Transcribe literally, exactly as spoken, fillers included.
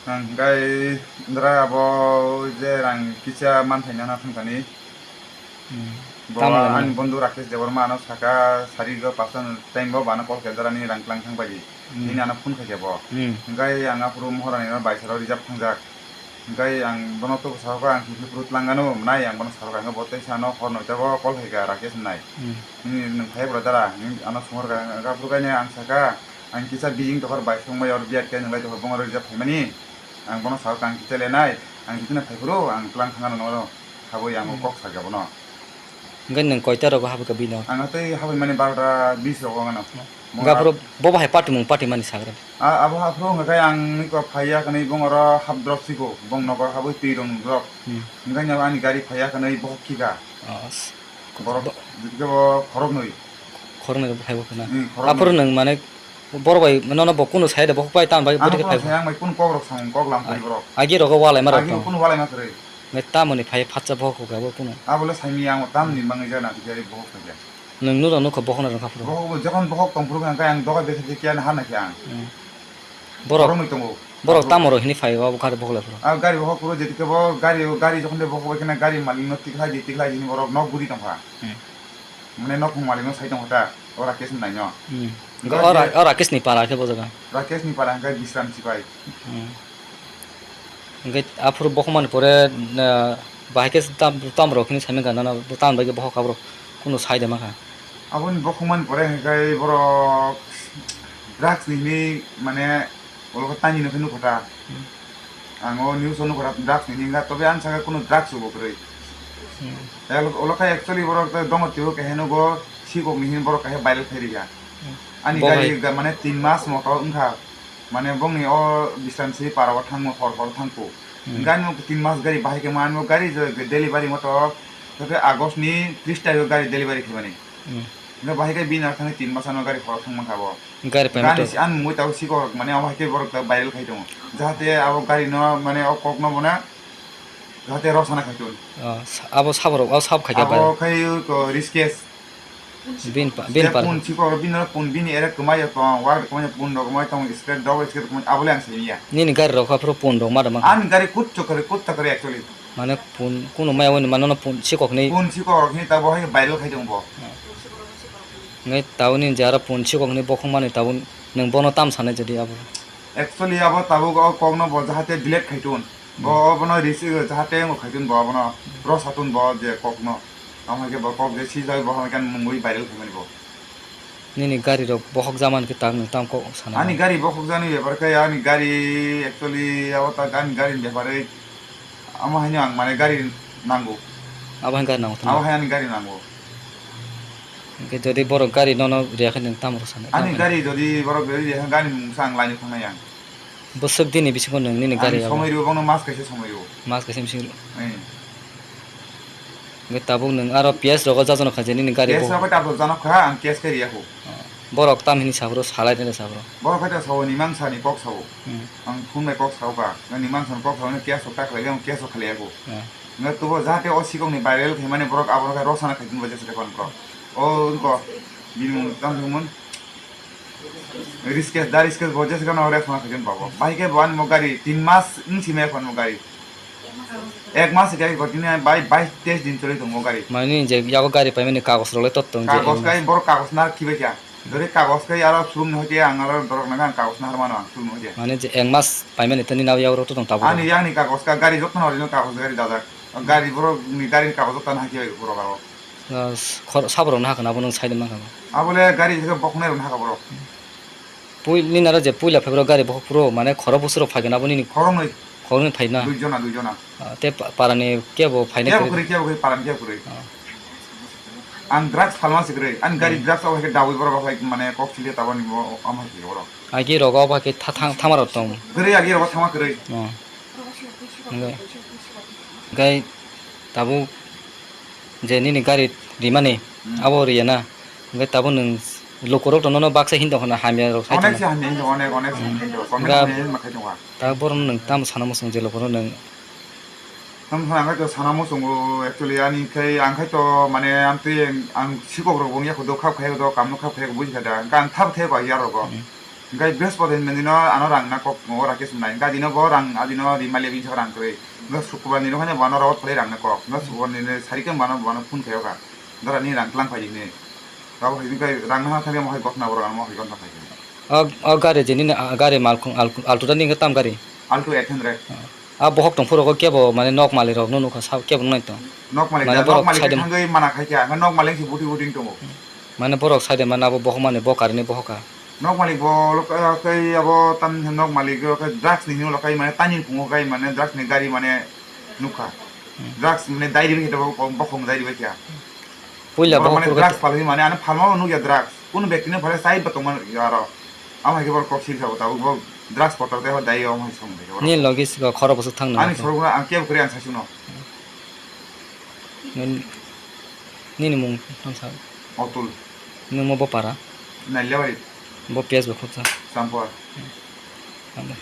Ang hwnkhe dra abo je rang kisa manthai nana thangkani. Hmm. Bo tamo ani bondhu Rakesh Debbarma ano saka sari go pasang time bo bana call khe dra ni rang tlang thang bai. Hmm. Nini ano phone khaikhe bo. Hmm. Hwnkhe ang aphuru Mohorani no baisaro reserve thangjak. Hwnkhe ang bono to sahoka ang khe phuru tlang gano nai ang bono sahoka hwnkhe bo tei sano hor noita go call khaikha Rakesh nai. Hmm. Nini nwng phai bwla dara, nini ano songorka, hwnkhe aphuru khe ang saka, ang kisa bijing tokhor bai songbai oro biyat khe nwng lai tokhor bongor reserve phaimani, ang bono sahoka ang kisa lenai, ang kisa phai phuru ang tlang thangano noro habwi ang Hmm. kok sakya bono. Hwnkhe nwng koita rogo habwi kha bino? Ang tei habwi mani barota bis rogo ano. Hwnkhe aphuru bo bahai patimung patimani sagra? A-, abo aphuru hwnkhe ang niko phaiya khanwi bongoro hap drop siko, bong nogo habwi twi rong drop. Hmm. Hwnkhe ani gari phaiya khanwi bohok khika. Oh, s-, Borok bo- jikebo khoroknwi. Khoroknwi bo phaibo khna. Hmm, khoroknwi. Aphuru nwng mane borok bai nono bo kunu side bo pai tam bai Ano bwtwi khe phaibo. Ang bai kunu kok rok samung kok lam kari borok. Agi rogo walai ma rok Agi tong. Kunu walai ma kari. Ngai tamoni phai phatsa bohok kok abo kunu. Abole saimi ang tamni mangi jana tijari bohok khaja. Nwng nuro nukha bohok na rwkha phuru. Bohok bo jokon bohok tong phuru ang kaya ang doga bese kiya na hana kya ang. Hmm. Borok, Borok mui tongo. Borok tamo rok hini phai o gari bokhok lai phuru. A gari bokhok phuru jeti kebo gari, gari jokhon de bokhok bai kheno gari malik no tikhlai di, tikhlai di hini borok nok guri tongkha. Hmm. Mane nok malik no sai tongkha ta, o Rakesh ni nai no. Hmm. Hwnkhe O Ra-, je o Rakesh ni para khe bo jaga. Rakesh ni para hwnkhe Bisram Sipai. Hmm. Hwnkhe aphuru bokhok mani pore, na, bahai khe tam, tam rok hini sai mankha nana, tam bai khe bokhok aborok kunu sai de mankha. Aboni bokhok mani pore hwnkhe borok drugs ni hini mane Olo khe tani no khe nukho ta. Hmm. Ang o news o nukho ta drugs ni hwnka, tobe ang saka kunu drugs bo kwrwi. Hmm. Olo, olo khe actually borok tei dongo twibo kaisa nugo sikok ni hwnwi borok kaisa viral khairikha. Hmm. Ani Bo gari bai- ga-, mane tin mas moto wngkha. Mane bongni o Bisramsi para o thangmo hor hor thangkhu. Hmm. Hwnka ani tin mas gari bahai khe mano gari je delivery moto khe August ni tris tarikh o gari delivery khaimani. Hmm. Hwnka bahai khe bini thani tin mas ano gari hor thang mankha bo. Gari paimani Gari to. Si-, ang mui tau sikok mane abo hai khe borok viral khai tongo. Jahate abo gari no mane o kok no bono jahate rosana khai tong. Oh, sa-, abo saborok, abo sab khai khe Abo viral. Khai ko riskes. Bin pa, bin Je par. Pun sikok bini pun bini ere kwmai tong, war kwmai pun rok kwmai tong, scratch double scratch kwmai abo le ang simi ya. Nini gari rok aphuru pun rok ma da mankha. Ani gari kut chokore kut chokore actually. Mane pun kunu maya wini mano no pun sikok ni. Pun sikok rok ni tabo hai viral khai tong bo. Ngai tabo ni jara pun sikok ni bokhok mani tabo nwng bono tam sanai jadi abo. Actually abo tabuk o kok no bo jahate delete khai tun. Bo Hmm. obono receive jahate ngo khai tun bo abono rosa tun bo je kok no. Tamo hai khe bo kok je sijai bo hai khe mungwi viral khai mani bo. Nini gari rok bokhok jaman khe tak nwng tam kok sana. Ani gari bokhok jani bepar khe ani gari actually abo tak ani gari ni bepar oi amo haino ang mane gari nango. Abo hai gari nango tamo? Abo hai ani gari nango. Hwnkhe jodi borok gari nono riya khe nwng tamo rw sana? Ani gari jodi borok riya khe gari mungsa ang laino thangnai ang. Bwswk dini bisingo nwng nini gari Ani abo? Somoi rw bangno mas kaisa somoi rw. Mas kaisa bisingo rw. Eh. Hwnkhe tabuk nwng aro P S rogo jajono kha je nini gari P S bo. Rogo tabuk jano kha, ang P S khe riya kho. Borok tam hini saphuru salai rwna saphuru. Borok khe ta sao ni mang sani kok sao. Hmm. Ang phone bai kok sao ka. Ani mang sani kok sao ni P S rok ta khlai ang P S rok khlai ya kho. Hmm. Nga tubo jate o sikok ni viral khe mani borok abo khe rosana khai tun baje se kon ko. O ko bini mung tam thumon. Riskes, da riskes bo jesgano rek sona khaikhe babo. Bahai khe bo ani mo gari tin mas wng sime phano gari. Ek mas khe continue bai bais teis din choli tongo gari. Mane je yago gari paimani kagos rok le tot tong je Kagos ek mas. Kai borok kagos nar khibai kha. Dori kagos kai aro sulung no hoite ang aro dorok naga ang kagos nahar mano ang sulung no hoite. Mane je ek mas paimani tani nao yago rok tot tong tabuk. Ani yang ni kagos ka gari jotto no rino kagos gari dajak. Gari borok ni gari ni kagos jotto no hakhe bai borok aro. Ah, khor-, saborokno hakha, abo nwng side mankha. Abole gari se bokhoknai rok hakha borok. Pui-, nini aro je puila phaibrok gari bokhok phuru, mane khoro bwswk rok phaikha abo nini Khoroknwi. Khoroknwi phaina? Dui jona, dui jona. Ah, te pa-, parani kebo phainai Kebo kwrwi? Kwrwi, kebo kwrwi, parani kebo kwrwi. Ah. Ang drugs phalma se kwrwi, ani gari Hmm. drugs abo hai khe dawi borok abo hai mane kok chili tabani bo, amo hai khe borok. Agi rogo abo hai khe tha-, thang-, thangma rok tong. Kwrwi agi rogo thangma kwrwi. Oh. Hwnkhe, hwnkhe tabuk je nini gari rimani, Hmm. abo riya na. Hwnkhe tabuk nwng lukurok to nono baksa hin tongkha na hamya rok sai Onek tongkha. Se hamya hin tongo, onek, onek se hamya hin tongo. Comment Ga- hamya hin ma khai tongo. Ta borok nwng tamo sana muchung je lukurok nwng. Tamo sana khe to sana muchungo, actually, ani khai, ang khai to, mane, ang twi, ang sikok rok bo wngya kho do, khap khai do, kam no khap khai buji kha da. Hwnkhe ang thap khai ba ya rogo. Hmm. Hingke Brihaspati ni dino ano rang na kok, o Rakesh Mlai. Hingke adino bo rang, adino rimali bini rang kwrwi. Hingke Sukrobar ni rok haino bo ano rawat phalwi rang na kok. Hingke Sukrobar ni sari khe bo ano, bo ano phone khayo kha. Dara ni rang tlang phai di hwnwi. Abo hai hingke rang na thangya mo hai gokna borok ano mo hai gokna phai di. O, o gari je nini, a, gari malkhung al-, Alto da ni hingke tam gari? Alto eight hundred. A bohok tong phuru kebo mane nok malik rok no nukha sa kebo nai tong. Nok malik mane da, borok nok malik saidem thangwi mana khai kha, nok malik se buti buti tongo. Mane borok saidem mane abo bohok mane bo karini bohok ka. Nok malik bo lo kai abo tam nok malik o kai drugs ni hino lo kai mane tani pungo kai mane drugs ni gari mane nukha. Drugs mane diary bai khe bo bohok diary bai kha. Puila borok bohok mane phuru drugs palwi mane ano phalma nukya drugs. Kunu bekti no phale sai ba tongma aro. Amo hai khe borok kok sil sabo tabuk bo drugs kotor tei ho dai o hai song de borok. Ni logi siko khoro bwswk thang nang ani khe. Sorok no ang kebo kwrwi ang sai suno. Nini, nini mung tong sa. Otul. Nung mo bo para. Nailawari. Bo P S bo khoksa. Sampor. Tamo.